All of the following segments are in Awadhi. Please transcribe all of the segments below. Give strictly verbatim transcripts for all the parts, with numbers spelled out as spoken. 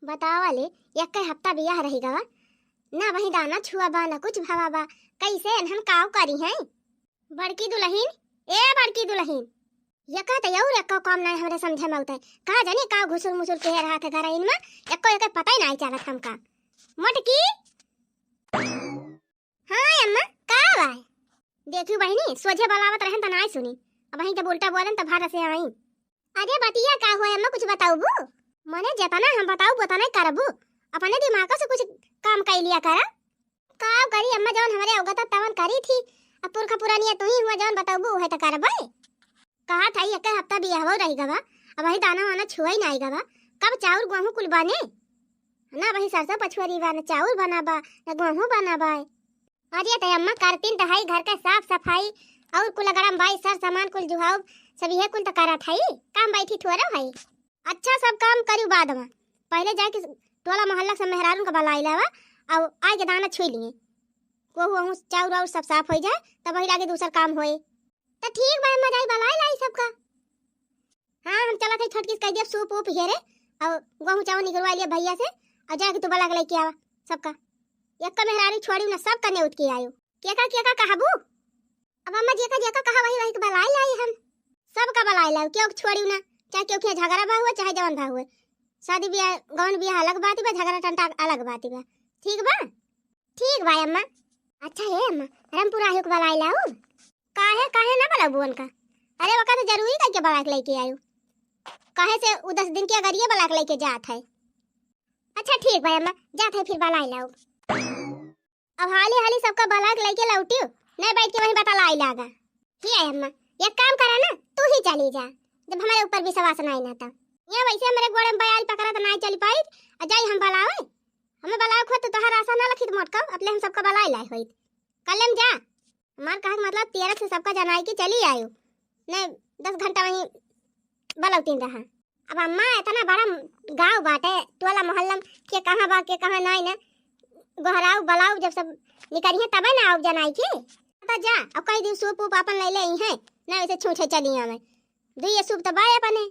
बतावा ले, एक्कै हफ्ता बियाह रहि गवा, ना वही दाना छुआ बा, ना कुछ भवा बा, कैसे एनहन काव करिहैं? बड़की दुलहिन, ए बड़की दुलहिन, यका त अउर एक्को काम नाहीं हमरे समझे में अउतै। का जानी का घुसुर मुसुर किहे रहत है घरइन में, एक्को एक्कै पतै नाहीं चलत हमका। मोटकी, हाँ अम्मा, का बाय? देखिउ बहिनी, सोझे बलावत रहेन त नाहीं सुनी, अबहीं जब उल्टा बोलेन त भारा से आइन। अरे बतिया का होय अम्मा, कुछ बतउबू? मने जेतना हम बतउब ओतनै करबू, अपने दिमागो से कुछ काम कइ लिया करा। का करी अम्मा, जउन हमरे अवगत तवन करी थी। अब पुरखा पुरानिया तुहीं हुआ, जउन बतउबू उहै त करबै। कहत हई एक्कै हफ्ता बियाहवो रहि गवा, अबहीं दाना वाना छुअइ नाहीं गवा, कब चाउर गोहूँ कुल बने? ना अबहीं सरसों पछुअरी बा, ना चाउर बना बा, ना गोहूँ बना बा। अरे त अम्मा करतिन त हई घर कै साफ सफाई अउर कुल गरम बाई सर सामान कुल जुहाउब, सब इहै कुल त करत हई, काम बैठी थोरौ हई। अच्छा, सब काम करिउ बाद में। पहिले जाइके टोला मोहल्ला सब मेहरारून का बलाइ लावा, अउ आइके दाना छुइ लिहें। वहू वहू चाउर वाउर सब साफ होइ जाए, तब वही लागे दूसर काम होए। त ठीक बा, अम्मा जाई बलाइ लाई सबका। हाँ, हम चलत हई, छोटकी से कहि दिया सूप ऊप हेरे, अउ गोहूँ चाउर निकरवाइ लिया भइया से, अउ जाइके तू बलाइके लइके आवा सबका। एक्का मेहरारू छोड़िउ ना, सबका नेउत के आइउ। केका केका कहबू? अब अम्मा जेका जेका कहा वही वही के बलाइ लाई हम। सबका बलाइ लाउ, केहू के छोड़िउ ना, चाहे केहू के झगड़ा भा हुए, चाहे जवन भा हुए। शादी बियाह, गौन बियाह अलग बात बा, झगड़ा टंटा अलग बात बा। ठीक बा? ठीक बा अम्मा। अच्छा हे अम्मा, रामपुर आहियो के बलाइ लाउ। काहे, काहे ना बलाउबू उनका? अरे ओका त जरूरी कइके बलाइके लइके आइउ। काहे से उ दस दिन के अगरिये बलाइके लइके जात है। अच्छा ठीक बा अम्मा, जात है फिर बलाइ लाउ। अब हाली हाली सबका बलाइके लइके लौटिउ, नाहीं बैठ के वहीं बतलाइ लागा। हे अम्मा, एक काम करा ना, तू ही चली जा, जब हमरे ऊपर विश्वास नाहीं ना त। यहाँ वैसे हमरे गोड़े में बयाल पकड़ा त नाहीं चली पाइत, अउ जाई हम बलावे। हमें बलावे खुद तो तोहार आशा ना लखित मोटका, अपने हम सबका बलाइ लाए होइत। कल्ले में जा। हमार कहे के मतलब तेरह से सबका जनाइके चली आइउ, नाहीं दस घंटा वहीं बलौतीन रहा। अब अम्मा, एतना बड़ा गाँव बाटे, टोला मोहल्ला में के कहाँ बा, के कहाँ नाहीं ना, गोहराउ, बलाउ, जब सब निकरिहें तबे ना आउब जनाइके। त जा, अब कहि दिउ सूप ऊप आपन लइ ले अइहें, ना वैसे छूछे चली आवे। दुइये सूप त बाय अपने।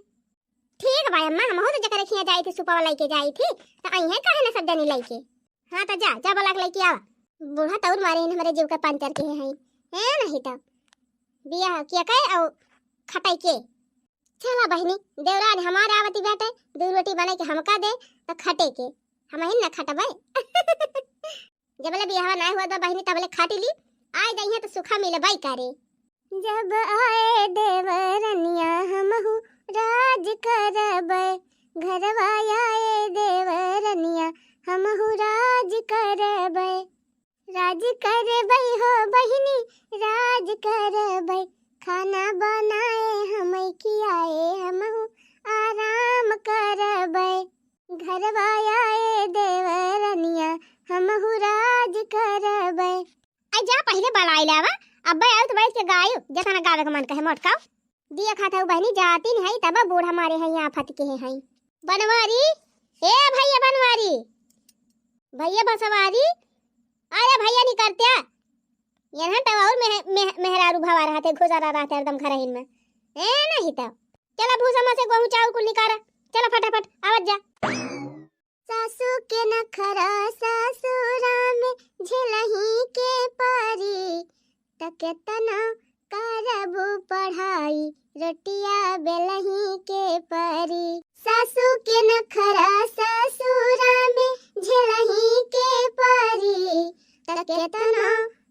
ठीक बा अम्मा, हमहू त जेकरे खियाँ जाई थी, सुपवा लइके जाई थी, त अइहें काहे ना सब जनी लइके। हाँ त जा, जा बलाइके लइके आवा। बूढ़ा तउर मारे हमरे जीव के पंचर किहे हैं। ए नहीं त बियाह किया के अउ खटइ के। चला बहिनी, देवरान हमार आवती बाटे, दुइ रोटी बनाइके हमका दे, त खटे के, हमहिन न खटबै। जबले बियाहवा नाहीं हुआ बा बहिनी, तबले खटि ली, आइ जइहें त सुखा मिलबै करे। जब आए देवरनिया हमहू राज करबै, घरवा आए देवरनिया हमहू राज करबै। राज करबै हो बहिनी, राज करबै, खाना बनाए हमैं खियाए, हमहू आराम करबै। घरवा आए देवरनिया, हमहू राज करबै। अइ जा, पहिले बलाइ लावा, अब्बै आउत बैठ के गाइउ, जेतना गावे के मन कहे मोटकाउ। दिया खात हउ बहिनी, जातिन हई, तब बूढ़ा मारे हई, आफत किहे हई। बनवारी, ए भइया बनवारी, भइया बसवारी, अरे भइया निकरत्या, एनहन त अउर मेह-, मेह-, मेहरारू भवा रहत है, घुसरा रहत है हरदम घरहिन में। ए नहीं त, चला भूसा में से गोहूँ चाउर कुल निकारा, चला फटाफट, आवत जा। सासू के नखरा ससुरा में झेलही के परी, त केतना करबू पढ़ाई, रोटिया बेलही के परी। सासू के नखरा ससुरा में झेलही के परी, त केतना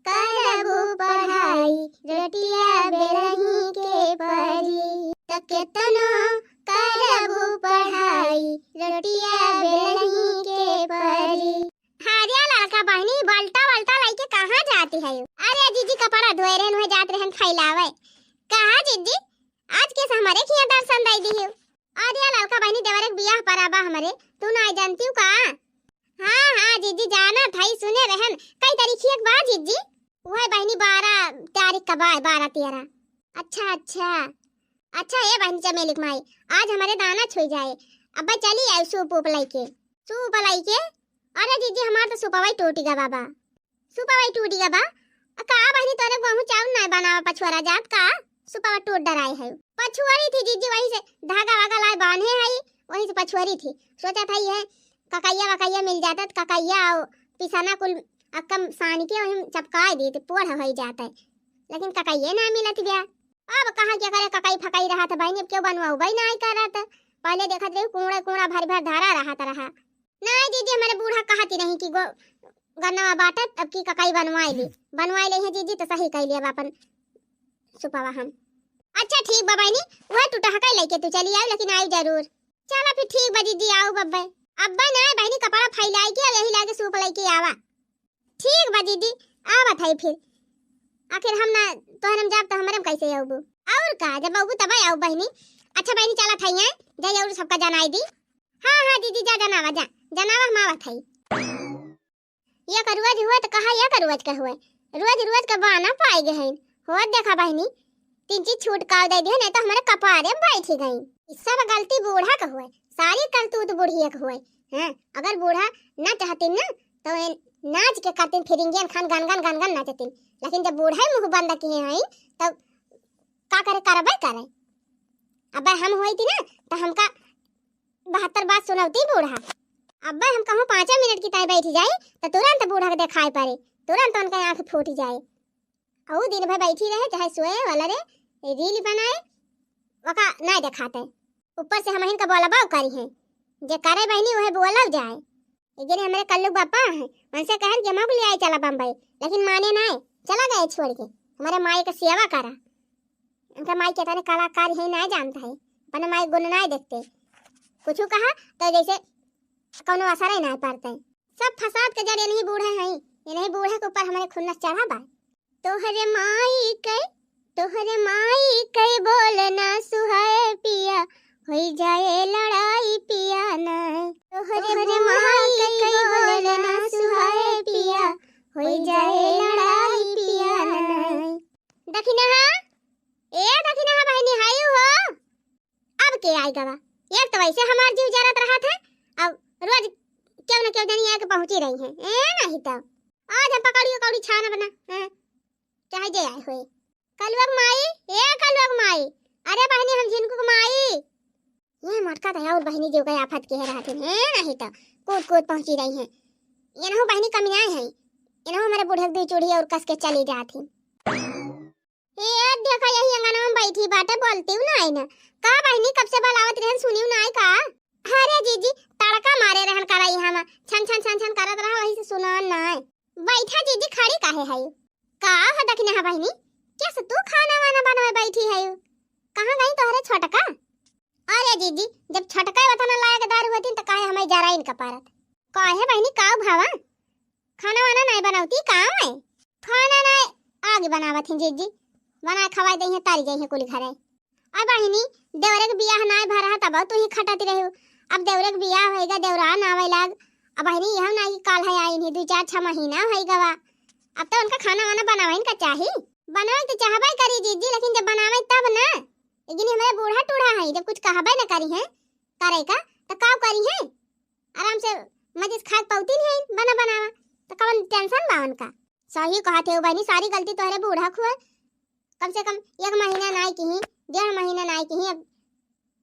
करबू पढ़ाई, रोटिया बेलही के परी। त केतना करबू पढ़ाई, रोटिया बेलही के परी। अरे ललका बहिनी, बल्टा वल्टा लइके कहाँ जाती है? अरे जीजी, कपड़ा धोए रहन, वह जात रहन फैलावे। कहा जीजी, आज केस हमरे खिया दर्शन दइ दिहिउ? अरे ललका बहिनी, देवरे के बियाह परा बा हमरे, तू नाहीं जानतिउ का? हाँ, हाँ जीजी, जानत हई, सुने रहन। कई तारीख एक बा जीजी? वह बहिनी, बारह तारीख का बा, बारह तेरह। अच्छा, अच्छा। अच्छा, ए बहिनी चमेली के माई, आज हमरे दाना छुइ जाए। अब्बै चली आइउ सूप ऊप लइके। सूप लइके? अरे जीजी, हमार त सुपवै टूटि गा बा। सुपवै टूटि गा बा? अ का बहिनी, तोरे गोहूँ चाउर नाहीं बनावा पछुअरा जात का? सुपवा टूट डराए है। पछुअरी थी जीजी, वही से धागा वागा लाए बान्हे हई, वही से पछुअरी थी। सोचत हई है ककइया वकइया मिल जात त ककइया अउ पिसना कुल अक्कम सानि के वहीं चपकाए देत, पोढ़ होइ जात। लेकिन ककइये ना मिलत बिया। अब कहाँ के करे ककई फकई रहत बहिनी, अब केहू बनवाउबइ नाहीं करत। पहिले देखत रही कूड़ा कूड़ा भर भर धरा रहत रहा। नाहीं दीदी, हमरे बूढ़ा कहत ही रही कि गो-, गन्नवा बाटत, अब की ककई बनवाए ली। बनवाए लेइहें दीदी, त सही कइ लियब आपन सुपवा हम। अच्छा ठीक बा बहिनी, उहे टुटहकइ लइके तू चली आउ, लेकिन आउ जरूर। चला फिर ठीक बा दीदी, आउ बब्बे। अब्बे नाहीं बहिनी, कपड़ा फैलाइ के अब यही लागे सूप लइके आवा। ठीक बा दीदी, आवत हई फिर। आखिर हम ना तोहरे में जाब त हमरे में कइसे अउबू? अउर का, जब अउबू तबै अउब बहिनी। अच्छा बहिनी, चलत हई हैं, जाई अउर सबका जनाई दी। हाँ, हाँ दीदी, जा जनावा, जा जनावा, हम आवत हई। एक रोज हुए त कहा एक रोज का हुए, रोज रोज का बाना पाइ गए हैं। होत देखा बहिनी, तीन चीज छूट काव दइ दिहे, नाहीं त हमरे कपारे में बैठी गई। ई सब गलती बूढ़ा का हुए, सारी करतूत बुढ़िया का हुए। हैं, अगर बूढ़ा ना चाहतिन ना, त ये नाच के करतिन, फिरिंगियन खान गन गन गन गन नाचतिन। लेकिन जब बूढ़ा ही मुँह बंद किहे हैं, तब का करे, करबे करे। अब्बे हम होइती ना, त हमका बहत्तर बात सुनौती बूढ़ा। अब्बे हम कहूँ पाँचे मिनट की ताई बैठी जाई, त तुरंत बूढ़ा के देखाई पड़े, तुरंत उनके आँख फूट जाए। अउ दिन भर बैठी रहे, चाहे सोए वाला रे, रील बनाए, ओका नाहीं देखाते। ऊपर से हमहिन का बोलबउ करिहें, जे करे बहिनी उहे बोलउ जाए। एक जने हमरे कल्लू बापा हैं, उनसे कहन कि हमहू के लियाए चला बम्बई, लेकिन माने नाहीं, चला गए छोड़ के। हमरे माई के सेवा करा, उनका माई के तने कलाकार है, नाहीं जानता है, अपने माई गुण नाहीं देखते। कुछ कहा त जैसे कउनो असर ही नाहीं पड़ते। सब फसाद के जड़ इन्हीं बूढ़े हैं, इन्हीं बूढ़े के ऊपर हमरे खुन्नस चढ़ा बा। तोहरे माई के, तोहरे माई के बोलना सुहाए पिया, होई जाए लड़ाई पिया ना। तोहरे माई के बोलना सुहाए पिया, होई जाए लड़ाई पिया ना। दखिनहा, ए दखिनहा बहिनी, हाय हो। अब के आइ गवा? एक त वैसे हमार जीव जरत रहत है, अब रोज केहू न केहू जनी आके पहुँची रही है। ए नाहीं त आज हम पकौड़ी उकौड़ी छानब ना, हैं? चाहे जे आए होए। कलुआ के माई, ए कलुआ के माई, अरे बहिनी हम झिनकू के माई। ये मोटका त अउर बहिनी जीव के आफत किहे रहत है, ए नाहीं त कूद कूद पहुँची रही है। एनहू बहिनी कमियाए है, एनहू हमरे बूढ़े के दुइ चूड़ी अउर कस के चली जात ही। ए, देखा, यही अंगनवा में बैठी बाटे, बोलती हूँ ना, आई ना। का बहिनी, कब से बुलावत रहन, सुनी हूँ ना, आई का? अरे जीजी, तड़का मारे रहन कराई हम, छन छन छन छन करत रहा, वही से सुनान ना आए। बैठा जीजी, खड़ी काहे है? का हो दखिनहा बहिनी, कैसे तू खाना वाना बनवे बैठी है? कहाँ गई तोहरे छोटका? अरे जीजी, जब छोटका वतना लायक दार होती तो काहे हमें जराइन का पारत? काहे बहिनी, का भावा? खाना वाना नाहीं बनावती का है? खाना नाहीं, आगे बनावत हैं जीजी, बनाए खवाए दे हैं, तारी जाई हैं कुल घरे। अब बहिनी, देवरे के बियाह नाहीं भरा है, तब तू ही खटत रही। अब देवरे के बियाह होइगा, देवरान आवे लाग। अब बहिनी, यह नाहीं कि काल है आई नहीं, दुइ चार छह महीना होइ गवा। अब तो उनका खाना वाना बनावे इनका चाही, बनावे तो चाहबे करी जीजी, लेकिन जब बनावे तब ना। लेकिन हमरे बूढ़ा टूढ़ा है, जब कुछ कहबे न करी है करे का, तो का करी है? आराम से मजे से खाए पौती नहीं है, बना बनावा, तो कवन टेंशन बा उनका? सही कहा थे बहिनी, सारी गलती तोहरे बूढ़ा खुए। कम से कम एक महीना नाई किही, डेढ़ महीना नाई किही, अब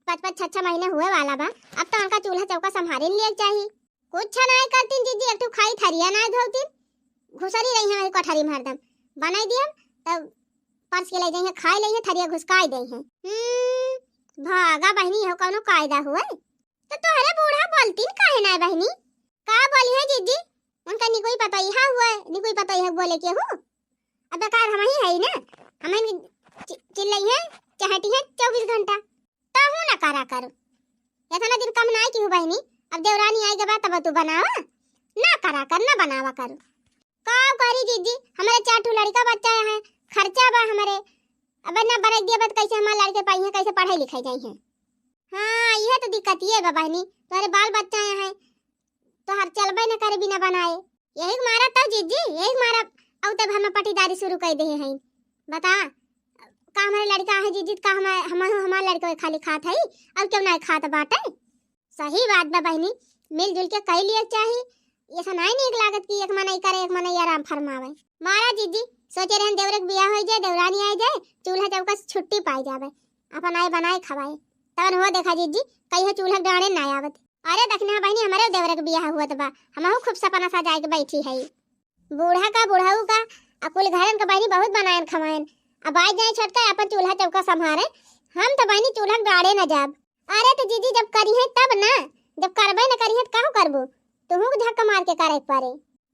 पाँच पाँच छह छह महीना हुए वाला बा। अब तो उनका चूल्हा चौका संभारे लिए चाहिए। कुछ नाई करतीन जीजी, एक ठो खाई थरिया नाई धोतीन, घुसरी रही है वही कोठरी में हरदम। बनाई दियम तब परस के ले जाइए, खाई लेइए, थरिया घुसकाई दे हैं। हम्म, भागा बहिनी, हो कौनो कायदा हुए? तो तोहरे बूढ़ा बोलतीन काहे नाय बहिनी? का बोली है जीजी? उनका निकोई पतोहिया हुए, निकोई पतोहिया बोले के हो। अब बेकार हम ही है ना, हम ही चि-, चिल्लाई है, चहटी है चउबीस घंटा। तहू ना करा करो। इतना दिन कम नाय की हो बहिनी, अब देवरानी आई के बाद तब तू बनावा। ना करा कर, ना बनावा करो। का करी जीजी, हमरे चार ठो लड़का बच्चा है, खर्चा बा हमरे। अब ना बरक दिया बा त कैसे हमार लड़के पाई हैं, कैसे पढ़ाई लिखाई जाई हैं? हाँ, यह तो दिक्कत ये बा बहिनी, तोहरे बाल बच्चा है, तोहर चलबे न करे बिना बनाए। यही के मारा तब जीजी, यही के मारा अब तब हम पटीदारी शुरू कर दे हैं। बता, का हमरे लड़का है जीजी, का हम, हम, हमार लड़का खाली खात है, अब क्यों ना खात बाटे? सही बात बा बहिनी, मिलजुल के कई लिए चाही। ऐसा नाई नीक लागत कि एक मनई करे, एक मनई आराम फरमावे। मारा जीजी, सोचे रहन देवरे के बियाह हो जाए, देवरानी आ जाए, चूल्हा चौका से छुट्टी पाई जावे, अपन आए बनाए खवाए। तवन हो देखा जीजी, कहियो चूल्हा के डांड़े ना आवत। अरे दखिनहा बहिनी, हमरे देवरे के बियाह हुअत बा, हमहू खूब सपना सजाए के बैठी है। बूढ़ा का, बुढ़ऊ का, आ कुल घरन का बहिनी बहुत बनायन खवायन। अब आइ जाए छोटका, अपन चूल्हा चौका संभारे। हम तो बहिनी चूल्हा के डाड़े न जाब। अरे तो जीजी जब करिहे तब ना, जब करबे न करिहे तो काहू करबू? तुहू के धक्का मार के करे के पड़े।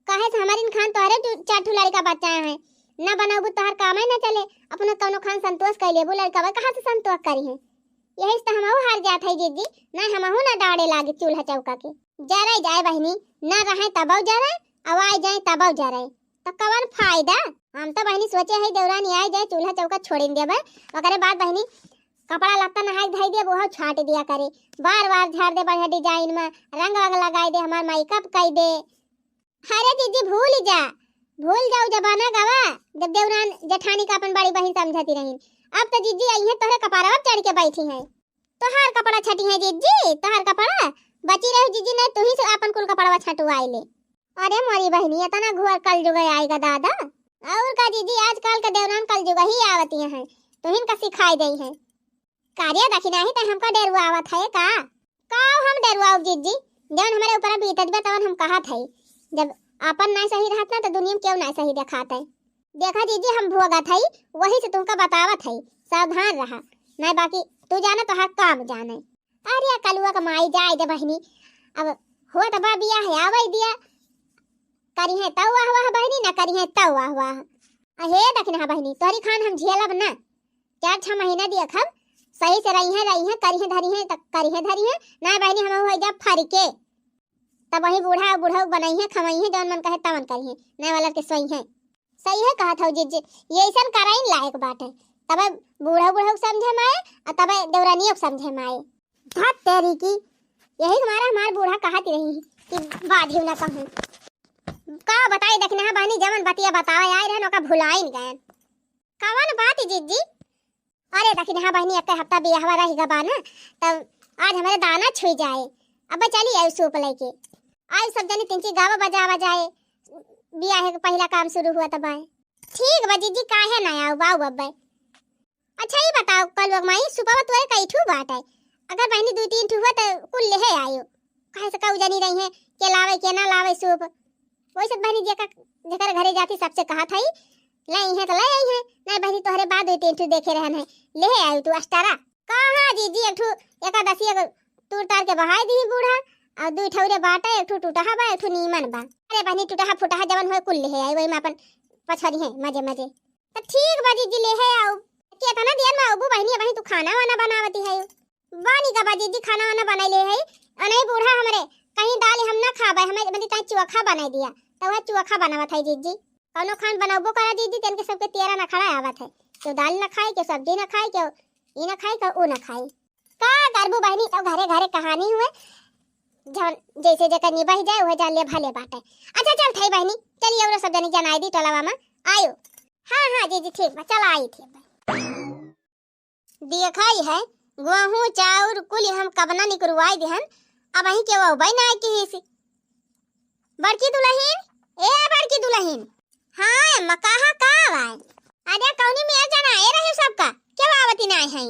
काहे से हमारिन खान तोहरे दू चार ठो लड़का बच्चा है, ना बनबू तोहर कामे न चले। अपने कौनो खान संतोष कर लेबू, लड़का कहाँ से संतोष करिहे? यही से तो हमहू हार जात है जीजी, ना हमहू ना डाड़े लागे चूल्हा चौका के। जरे जाए बहिनी, ना रहे तबौ जरे, अब आइ जाए तबौ जरे, तो कवन फायदा? हम तो बहिनी सोचे है देवरानी आइ जाए, चूल्हा चौका छोड़िन देबे, ओकरे बाद बहिनी कपड़ा लत्ता नहाए के धइ देब, ओहो छाट दिया करे, बार बार झाड़ दे, बढ़िया डिजाइन में रंग वंग लगाए दे, हमार मेकअप कइ दे। अरे जीजी भूल जा, भूल जाऊ जमाना गवा, जब देवरान जेठानी का अपन बड़ी बहिन समझती रही। अब तो जीजी आई है तोहरे कपारवा चढ़ के बैठी है। तोहार कपड़ा छटी है जीजी, तोहार कपड़ा बची रही जीजी, नहीं तुही से अपन कुल कपड़वा छटवाई ले। अरे मोरी बहिनी, इतना घोर कलजुग आएगा दादा। और का जीजी, आजकल के देवरान कलजुग ही आवती हैं, तुहिन का सिखाई दई हैं। कार्य दखिना ही तो हमका डेरुआवत है का? का हम डेरुआऊ जीजी, जौन हमरे ऊपर बीतत बा तवन हम कहत है। जब अपन ना सही रहत ना तो दुनिया में केहू ना सही देखात है। देखा जीजी, हम भोगत है, वही से तुमका बतावत है, सावधान रहा, नहीं बाकी तू जाने तोहार काम जाने। अरे कलुआ का माई जाए दे बहिनी, अब होत बा बियाह है, आवै दिया, करिहे तौ वाह वाह बहिनी, ना करिहे तौ वाह वाह। अहे दखिनहा बहिनी, तोहरी खान हम झेलब ना, चार छह महीना दिया खब, सही से रही है, रही है, करिहे धरी है, त करिहे धरी है, ना बहिनी हम हो जा फरके। तब वही बूढ़ा बुढ़ऊ बनइहे, खवइहे, जौन मन कहे तवन करिहे, नए वाला के सोइहे। सही है कहत हौ जीजी, ये ऐसन कराइन लायक बाटे, तबे बूढ़ा बुढ़ऊ समझे माए, और तबे देवरानियों के समझे माए। धत तेरी की, यही हमारा हमार बूढ़ा कहत रही कि बाधियो ना कहूँ। का बताई दखिनहा बहिनी, जवन बतिया बतावे आए रहन, ओका भुलाइन गयन। कवन बात जीजी? अरे दखिनहा बहिनी, एक हफ्ता बियाहवा रह गबा ना, तब आज हमारे दाना छुई जाए। अब चली आयु सूप लेके। आयु सब जनी तिनची गावा बजावा जाए, बियाह के पहला काम शुरू हुआ तब आए। ठीक बा जीजी, काहे ना आऊ बाऊ बब्बे। अच्छा ये बताओ, कलुआ के माई, सुपवा तोरे कई ठू बाटे? अगर बहिनी दुइ तीन ठू हुआ तो कुल लेहे आयो। काहे से कऊ जनी रही है, के लावे के ना लावे सूप। वही सब बहिनी जेका, जेकर घरे जाती सबसे कहत हई, ले आई है तो ले आई है, नहीं बहिनी तोहरे बाद दुइ तीन ठू देखे रहन है, लेहे आयो तू अस्टारा। कहाँ जीजी, एक ठू एकादशी एक तूर तार के बहाई दी बूढ़ा, और दुइ ठौरे बाटे, एक ठू टूटहा बा, एक ठू नीमन बा। अरे बहिनी टूटहा फुटहा जवन होए कुल लेहे आई, वही में अपन पछरी है मजे मजे। तो ठीक बा जीजी, लेहे आऊ। केतना देर में आबू बहिनी, अबही तू खाना वाना बनावती है? बानी का बा जीजी, खाना वाना बनाई ले है। अनई बूढ़ा हमरे कहीं दाल हम ना खाबे, हमें बदी ताई चोखा बनाई दिया, तो वह चोखा बनावत है जीजी। कौनो खान बनाबो करा जीजी, तेन के सबके तेरा ना खड़ा आवत है, केहू दाल ना खाए, केहू सब्जी ना खाए, केहू ई ना खाए, केहू ऊ ना खाए। का करबू बहिनी, तो घरे घरे कहानी हुए, जौन जैसे जेकर निबह जाए वह जान ले भले बाटे। अच्छा चल थई बहिनी, चलिए और सब जनी जनाई दी टोलावा में आयो। हाँ हाँ जीजी ठीक बा, चल आई थी। देखा ही है, गेहूं चाउर कुल हम कबना निकरवाई दिहन, अबही केहू अउबे ना किहिस। बड़की दुलहिन, ए बड़की दुलहिन। हाँ अम्मा, कहा का आवाए? अरे कौनी मेर जनाए रहे सबका, केहू आवती ना है?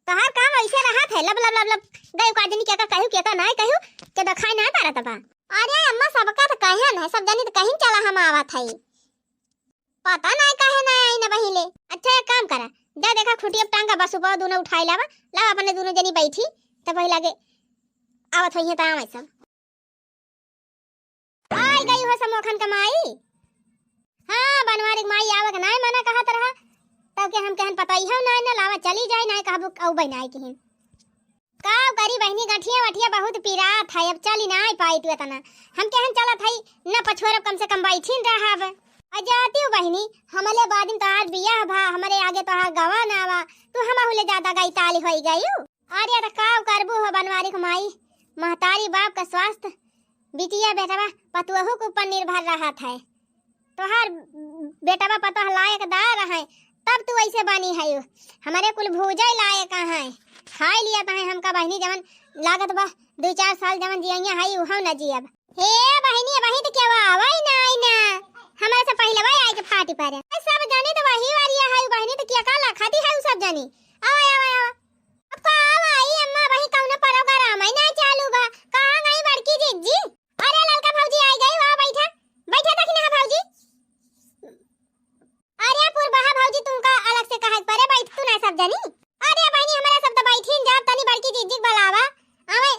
तोहार काम ऐसे रहत है, लब लब लब लब, गयो का जनी केका कहू, केका ना कहू, के देखाई ना पड़त बा। अरे अम्मा, सबका तो कहे ना, सब जनी तो कहीं चला हम आवत है। पता नाय काहे नाय आई ना बहिले। अच्छा एक काम करा, जा देखा खुटिया पे टांगा बा, सुपवा दोनों उठाई लावा, लावा अपने दोनों जनी बैठी, तब वही लागे आवत होइहे त आवे सब। आई गई हो समोखन का माई। हाँ, बनवारी के माई आवे के नाय मना कहत रहा, तब के हम कहन पता ही हो नाय ना लावा चली जाए, नाय कहबू अउबे नाय किहिन। का करी बहिनी, गठिया वठिया बहुत पिरात है, अब चली ना आई पाई तू इतना। हम केहन चलत हई, न पछोरब, कम से कम बैठिन रहब। आ जाती हूँ बहिनी, हमले बादिन तोहार बियाह भा, हमरे आगे तोहार गवा ना बा, तू हमहू ले ज्यादा गई ताली होई गई। अरे त का करबू हो बनवारी के माई, महतारी बाप का स्वास्थ्य बिटिया बेटवा पतोहू के ऊपर निर्भर रहत है। तोहार बेटवा पतोह लायकदार है, तब तू ऐसे बनी है। हमरे कुल भूजै लायक है, खाई लिया तहे हमका बहिनी, जवन लागत बा दू चार साल जवन जियैया है उहो न जियब। हे बहिनी, अबही त केहू आवै ना, आई ना, हमरे से पहिले वही आए के फाटी पड़े। सब जानी त वही वाली है बहिनी, त केका लखती है सब जानी। आवा आवा आवा। अब का भाई अम्मा, वही कौनो program है ना चालू बा? कहाँ गई बड़की जिज्जी? अरे ललका भौजी आई गई, वाह बैठा, बैठा दखिना भौजी। अरे पुरबहा भौजी, तुमका अलग से कहे के परे, बैठ तू ना सब जनी। अरे बहिनी, हमरा सब तो बैठीन जाब, तनी बड़की जिज्जी के बुलावा। आवे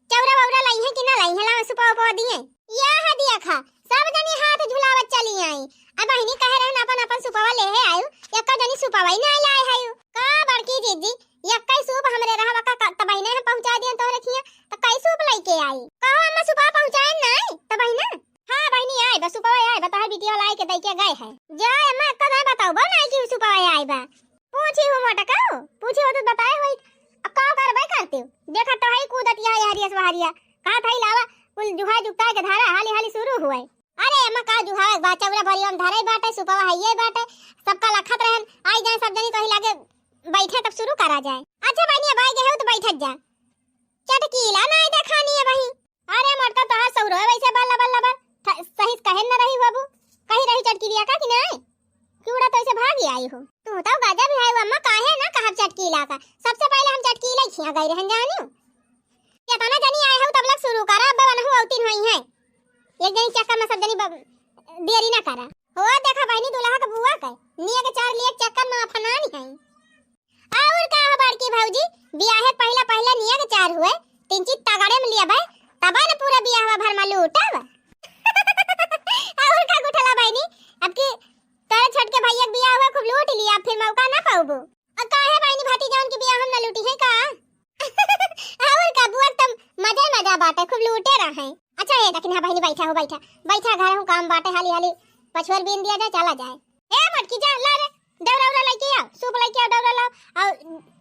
चौरा वौरा लाई है कि ना लाई है, लावे सुपवा उपवा दिए। यह देखा, सब जनी हाथ झुलावत चली आई। अब बहिनी कहे रहन अपन अपन सुपवा ले है आयु, एक्का जनी सुपवा ही ना लाए है। का बड़की जिज्जी, एक्का सूप हमरे रहवा का, का तबहिने हम पहुँचा दिए तोहरे खिया, तो कई सूप लइके आई? कहो अम्मा सुपवा पहुँचाए ना, तबहिने। हाँ बहिनी, आए बा, सुपवा आए बा, तोहर बिटिया लाई के दई के गए है। जा अम्मा, एक्का ना बताओ बा ना कि सुपवा आए बा। पूछी हो मोटका, पूछी हो तो बताए होई। अब का करबे करते हो? देखा तो है कूदत यहाँ हरिया से हरिया। कहा था लावा, कुल जुहा जुगता के धारा हाली हाली शुरू हुए। अरे अम्मा का जुहावे बा, चौरा भरिया में धरे बाटे, सुपवा है ये बाटे। सबका लखत रहन, आई जाए सब जनी तो ही लागे बैठे तब शुरू करा जाए। अच्छा बहिनी, अब आई गए हो तो बैठत जा। चटकीला ना आई देखानी है बही। अरे मरता तोहार सौरो है वैसे बल्ला बल्ला बल। थ-, सही से कहे न रही बाबू। कही रही चटकीलिया का कि नहीं? कि उड़ा तो ऐसे भागी आई हो। तू तो गाजा भी है अम्मा, काहे ना कहब चटकीला का। सबसे पहले हम चटकीला ही खिया गई रहन जानियो। केतना जनी आए हो तब लग शुरू करा, अब बनहु औतिन होई है। एक जनी चक्कर में सब जनी ब-, देरी ना करा। हो देखा बहिनी दुल्हा का बुआ के, निये के चार लिए चक्कर में अफनानी है। और का हो बड़की भौजी, बियाहे पहिला पहिला निया के चार हुए, तीन चीज तगड़े में लिया भाई, तबे न पूरा बियाहवा भर में लूटब। और का गुठला बहिनी, अब की तोरे छोटके भैया के बियाह हुआ, खूब लूट लिया, फिर मौका ना पाउबो। और काहे बहिनी, भतीजान के बियाह हम ना लूटी है का? और का बुआ, तुम मजे मजा बाटे, खूब लूटे रहे। अच्छा ये दखिन, हाँ बहिनी, बैठा हो, बैठा, बैठा, घर हूँ काम बाटे, हाली हाली पछोर बीन दिया जाए, चला जाए। ए मटकी जा, ला रे, दौरा उरा लेके आओ, सूप लेके आओ, दौरा लाओ। और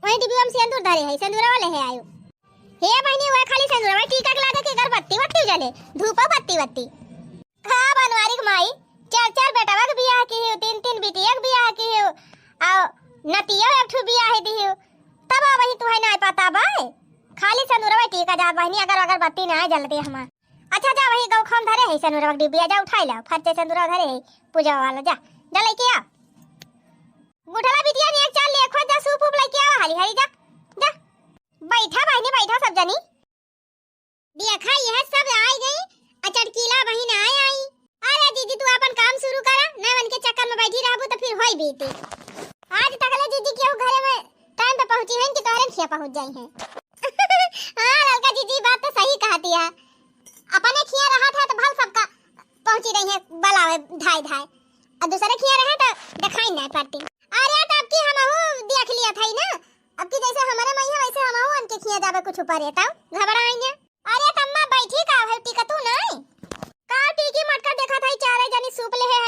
वही डिब्बा में सेंदूर धरे है, सेंदूरा वाले है आयो। हे बहिनी, वह खाली सेंदूरा, वही टीका के लागे के अगरबत्ती वत्ती जले, धूपा बत्ती वत्ती। हाँ बनवारी के माई, चार चार बेटवा के बियाह की हो, तीन तीन बिटिया के बियाह की हो, और नतिया एक ठो बियाह दी हो, तब वही तुहे ना पता बा। खाली सेंदूरा वही टीका जा बहिनी, अगर अगरबत्ती ना जलती हमार। अच्छा जा, वही गौ खाम धरे है, सेनुरवा के डिब्बिया जा उठाई ला, फरचे सेनुरवा धरे है, पूजा वाला, जा, जा लेके आ। गुठला बिटिया ने एक चार ले खोज जा, सूप ऊप लेके आ, हाली हाली जा, जा। बैठा बहिनी, बैठा सब जनी। देखा, यह सब आइ गई, आ चटकीला बहिन आइ आई। अरे दीदी, तू अपन काम शुरू करा, ना उनके चक्कर में बैठी रहबू तो फिर होई बीती। आज तक ले दीदी केहू घरे में टाइम पे पहुंची है कि तोहरे खिया पहुंच जाई है। हाँ ललका जीजी, बात तो सही कहती है। अपने खिया रहा था तो भल सबका पहुंची रही है बलावे धाय धाय, और दूसरे खिया रहे तो दिखाई नहीं पड़ती। अरे तो अब की हमहू देख लिया था ही ना, अब की जैसे हमारे माई है वैसे हमहू उनके खिया जावे कुछ ऊपर रहता, घबराएंगे। अरे तम्मा बैठी का है, टिकतू नहीं? का टीकी मटका देखा था, चारे जनी सूप ले है,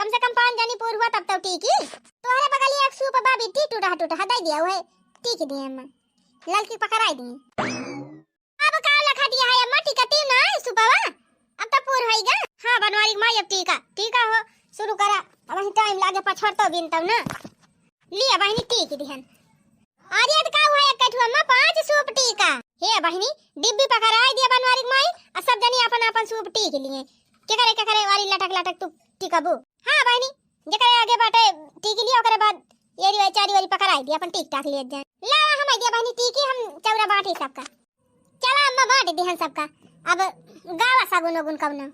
कम से कम पाँच जनी पूर हुआ तब तो टीकी। तोहरे बगली एक सूप बा बिट्टी, टूटा टूटा दे दिया है, टीकी दिए अम्मा, ललकी पकड़ाई दी। अब का लखा दिया है अम्मा, टिकती ना है सुपवा? अब तो पूर होइगा। हाँ बनवारी माई, अब टीका, टीका हो, शुरू करा। अब वही टाइम लागे पछड़ तो बिन तब ना। लिया बहिनी, टीकी दिहन। अरे तो का हुआ, एक ठो अम्मा पाँच सूप टीका। हे बहिनी, डिब्बी पकड़ाई दिया बनवारी माई, आ सब जनी अपन अपन सूप टीक लिए। के करे, के करे वाली लटक लटक तू टिकबू? हाँ बहिनी, जेकरे आगे बाटे टीकी लिया, ओकरे बाद एरी वाली, चारी वाली पकड़ाई दिया, अपन टीक टाक लिए जाए। लावा हम दिया बहिनी टीकी, हम चौरा बांटी सबका। चला अम्मा, बांट दिहन सबका। अब गावा सगुन उगुन कौनो।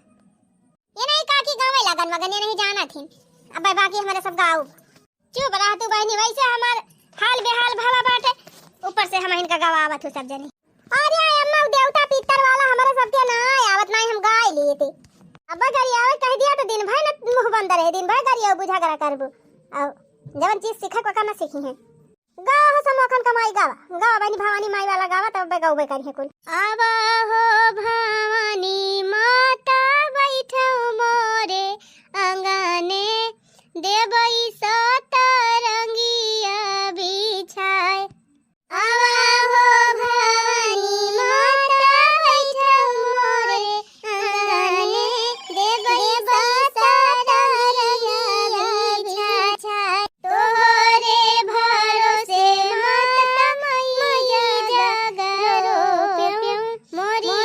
ये नहीं काकी गावे लगन मगन, ये नहीं जाना थी। अब बाकी हमारे सब गाओ। चुप रह तू बहिनी, वैसे हमार हाल बेहाल भवा बाटे, ऊपर से हम इनका गवावत हो सब जनी। अरे अम्मा, उ देवता पितर वाला हमारे सबके ना आवत, ना हम गाय लिए थे। अब गरियावे कह दिया तो दिन भर न मुंह बंद रहे, दिन भर गरिया बुझा करा करबू। और जवन चीज सीखे को का ना सीखी है। गावा हो समोखन कमाई गावा, गावा बहिनी भवानी माई वाला गावा, तब बे गौबे करी है कुल। आवा हो भवानी माता बैठो मोरे अंगने, देबई सतरंगिया बिछाए। आवा हो भवानी माता बैठो मोरे अंगने, देबई सतरंगिया बिछाए। तोहरे भरोसे माता मैया जग रोप्यो, मोरी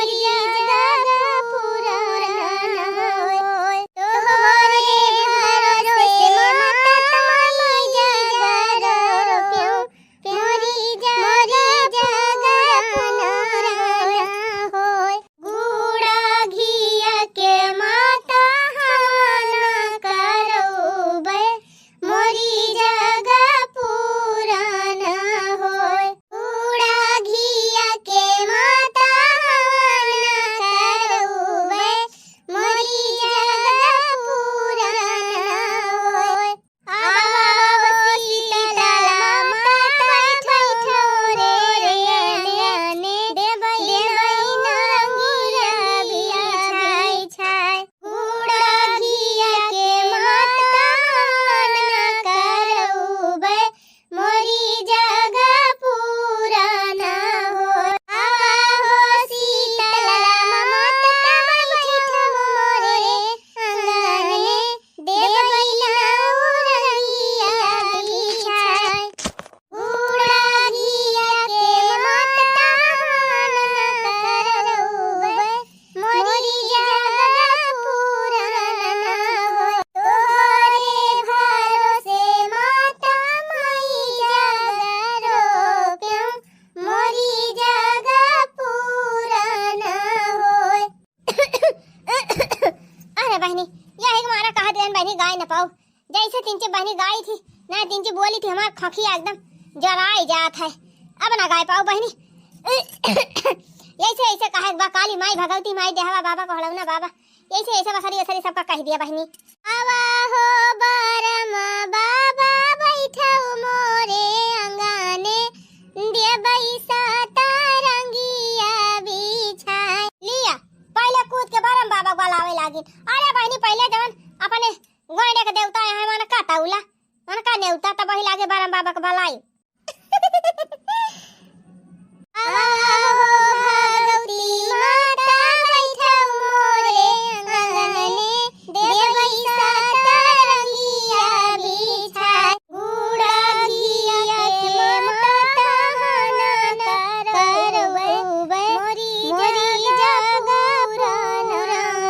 बहिनी, यही के मारा कहत रहन बहिनी, गाय न पाऊ। जैसे तिनचे बहिनी गाई थी, ना तिनचे बोली थी, हमार खखिया एकदम जराई जात है। अब ना गाय पाऊ बहिनी। ऐसे, ऐसे कहे बा, काली माई, भगवती माई, देहवा बाबा, कोहड़ौना बाबा, ऐसे, ऐसे बसरी, बसरी सबका कह दिया बहिनी। आवा हो बरम बाबा, बैठऊ मोरे अंगने, देबई सतरंगिया बिछाए। लिया, पहले कूद के बरम बाबा को लावे लागिन। अरे बहिनी, पहले जवन अपने गोइड़े के देवता है, मन का तौला, मन का नेवता, तब वही लागे बरम बाबा के बलाई। आवा हो भगवती माता, बैठऊ मोरे अंगने, देबई सतरंगिया बिछाए। गुड़ा घिया के माता हना करउबे, मोरी जग पूरा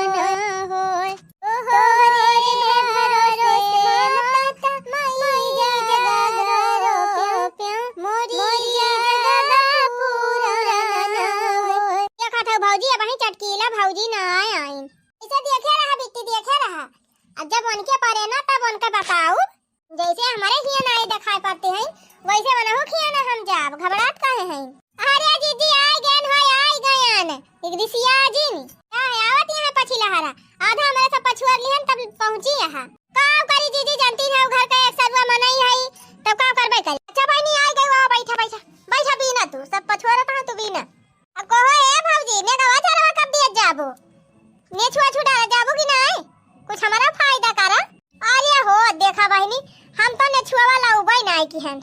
ना होए। तोहरे भरोसे माता, माई जग रोप्या, मोरी जग पूरा ना होए। देखत हौ भौजी, अबहीं चटकीला भौजी ना आइन। इसे देखे रहा बिट्टी, देखे रहा। अब जब उनके परे ना, तब उनके बताऊ। जैसे हमरे खिया नाई देखाई पड़ते हैं, वैसे वनहु खिया ना हम जाब, घबरात काहे हैं? अरे जीजी, आई गएन हो, आई गएन। एक रिसिया जिन। का है, आवत यहाँ पछिला हरा। आधा हमरे सब पछुआर लिहन, तब पहुँची यहाँ। का करी जीजी, जानती है, घर का एक सरुआ मनई है, तब का करबे करी। अच्छा बहिनी, आई गई, आओ, बैठा, बैठा, बैठा, बीना तू, सब पछुआरत है, तू बीना। अब कहो, ए भौजी, नेगवा चरवा कब दिया जाबो? नेछुआ छुड़ाला जाबो कि नाई? कुछ हमारा फायदा करा। अरे हो, देखा बहिनी, हम तो नेछुआ वाला उबई नाई की हन।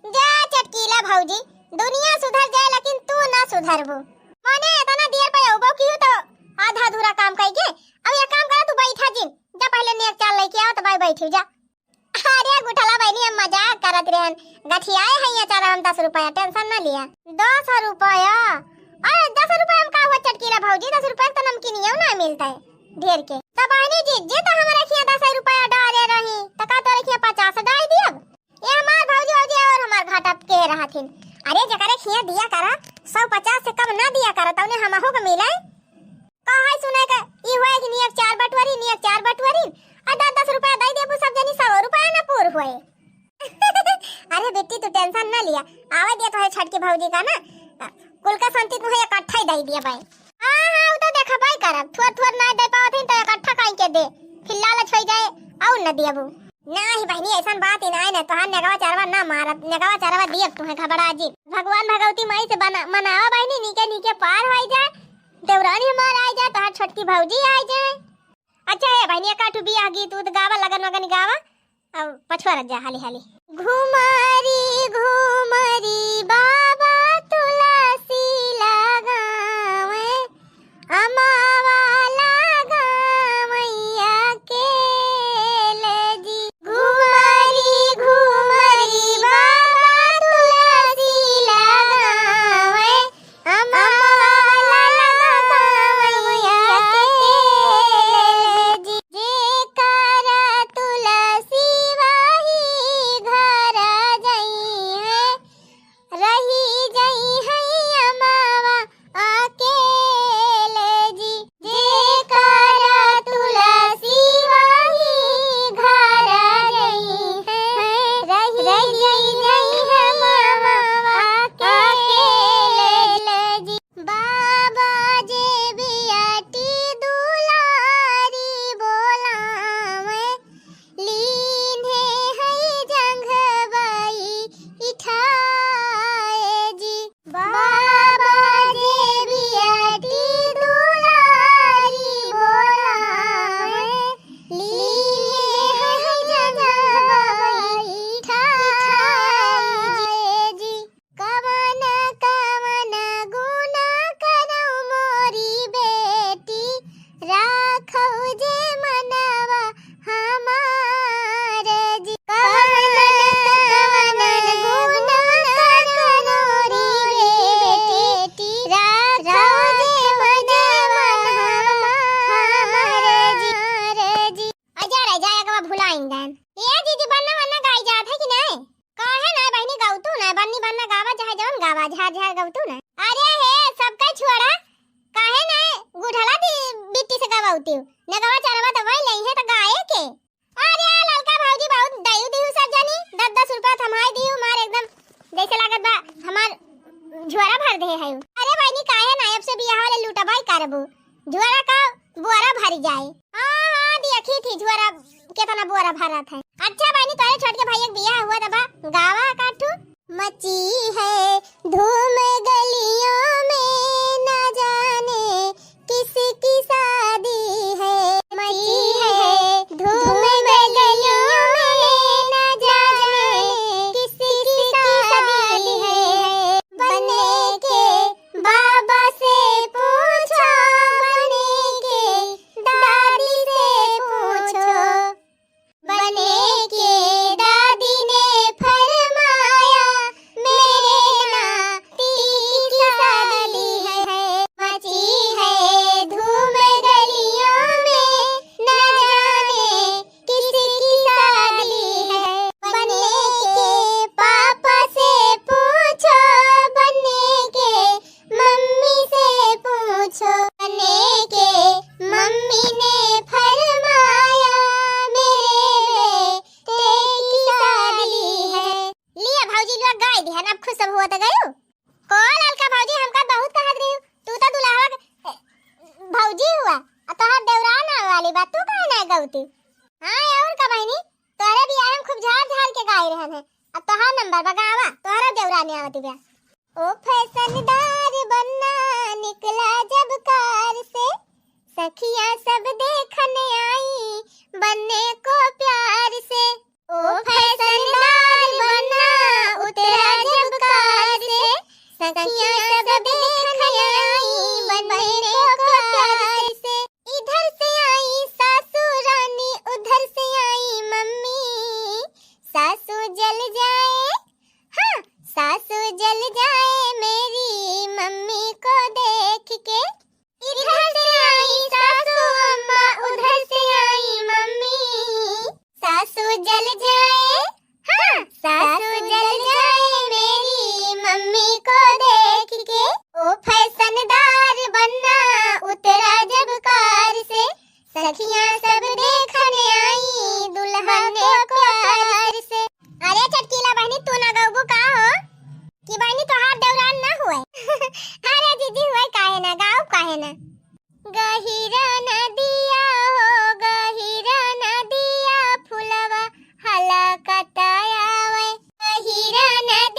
जा चटकीला भौजी, दुनिया सुधर जाए लेकिन तू ना सुधरबो। मने इतना देर पे उबो की हो तो आधा अधूरा काम कइके। अब ये काम करा, तू बैठा जिन, जा पहले नेग चार लेके आओ तो भाई बैठी जा। अरे गुठला बहिनी, हम मजाक करत रहन। गठियाए है ये चारा हम दस रुपया, tension ना लिया। दस रुपया? अरे दस रुपया में का हुआ चटकीला भौजी, दस रुपया के तो नमकीनियो ना मिलता है ढेर के। तो बहिनी जी, जे तो हमारे खिया दस रुपया डाले रही, तो का तोरे खिया पचास डाल दियब? ये हमार भौजी, भौजी और हमार घाटा के रहथिन। अरे जकरे खिया दिया करा, सौ पचास से कम ना दिया करा, तौने हमहू के मिले। का है सुने के, ई हुआ कि नियक चार बटवरी, नियक चार बटवरी, आ दस दस रुपया दे देबू सब जनी, सौ रुपया ना पूर हुए। अरे बेटी, तू tension ना लिया, आवे दिया तो है छटकी भौजी का ना, कुल का संती तू है इकट्ठा ही दे दिया भाई। हाँ, हाँ, वो तो देखा भाई करब, थोर थोर ना दे पावत ही तो इकट्ठा काई के दे, फिर लालच हो जाए और न दियबू। नाही बहिनी, ऐसन बात ही नाही ना, तोहार नेगवा चरवा ना मारब, नेगवा चरवा दियब तुहे घबरा जी। भगवान भगवती माई से बना, मनावा बहिनी, नीके नीके पार होई जाए, देवरानी हमार आई जाए, तोहार छोटकी भौजी आई जाए। अच्छा है बहिनी, एकाठू बियाह गीत उत गावा, लगन वगन गावा, अब पछुआ रह जा हाली हाली। घुमरी घुमरी बाबा तुलसी लगावे, अमावा लगावैया के ले जी। घुमरी घुमरी बाबा तुलसी लगावे, अमावा लगावैया के ले जी। जेकर तुलसी वही घर जइहे, रही जइहे अमावा अकेले जी। जेकर तुलसी वही घर जइहे, रही जइहे अमावा अकेले जी। बाबा जे बियाटी दुलारी बोलावे, लीन्हे है जंघ बैठाए जी। बाबा जे बियाटी दुलारी बोलावे, लीन्हे है जंघ बैठाए जी। कवन कवन गुण करौ मोरी बेटी, राखौ जे मनवा हमार जी। कवन कवन गुण करौ मोरी बेटी, राखौ जे मनवा हमार जी। अजा रे, जा, एक बार भुलाइन देन। ए दीदी, बन्ना वन्ना गाई जात है कि नहीं? काहे ना बहिनी गवतू ना, बन्नी बन्ना गावा, चाहे जवन गावा, झार झार गवतू ना। अरे हे, सबका छोड़ा, काहे ना गुठला दी बिट्टी से गवतू? नगवा चरवा इहे त गाए के। अरे ललका भौजी बहुत दयू दिहू सब जनी, दस दस रुपया थमाई दिहू, मार एकदम जैसे लागत बा हमार झोरा भर दे है। अरे बहनी काहे ना अब से बियाह वाले लूटा भाई करबू, झोरा का बोरा भर जाए। हाँ हाँ देखी थी झोरा कितना बोरा भरत है। अच्छा बहनी तोरे छोट के भाई एक बियाह हुआ तबा गावा काठू। मची है धूम गलियों में, ना जाने किसकी शादी है। मची है धूम गलियों में, ना जाने किसकी शादी है। बने के बाबा से पूछो, बने के दादी से पूछो। बने के दादी ने फरमाया, मेरे नाती की शादी है। मची है धूम गलियों में, ना जाने किसकी शादी है। बने के पापा से पूछो, बने के मम्मी से पूछो, बने के मम्मी ने फरमाया, मेरे बेटे की शादी है। लिया भौजी लोग गाय दिहन, अब खुश सब हुआ त गयो। को ललका भौजी हमका बहुत कहत रही, तू तो दुल्हवा के, ए, भौजी हुआ, आ तोहार देवरान आवे वाली बा, तू काहे ना गौती? हाँ और का बहनी, तोहरे बियाह में खूब झार झार के गाए रहन है। अब तोहार नंबर बा गावा, तोहरा देवरानी आवत बिया। ओ फैशनदार बनना निकला जब कार से, सखियां सब देखने आई बन्ने को प्यार से। ओ फैशनदार बनना उतरा जब कार से, सखियां सब देखने आई बन्ने को प्यार से। इधर से आई सासू रानी, उधर से आई मम्मी। सासू जल जाए, हाँ, सासू जल जाए मेरी मम्मी को देख के। इधर से आई सासू अम्मा, उधर से आई मम्मी। सासू जल जाए, हाँ, सासू जल जाए मेरी मम्मी को देख के। ओ फैशनदार बनना उतरा जब कार से, सखियां सब देखने आई दुल्हन को प्यार से। अरे चटकीला बहनी, तू ना गौबू का हो कि बहनी तोहार देवरान ना हुए? अरे दीदी हुए काहे ना, गाओ काहे ना। गहिरा नदिया हो, गहिरा नदिया, फुलवा हलकत आवे। गहिरा नदिया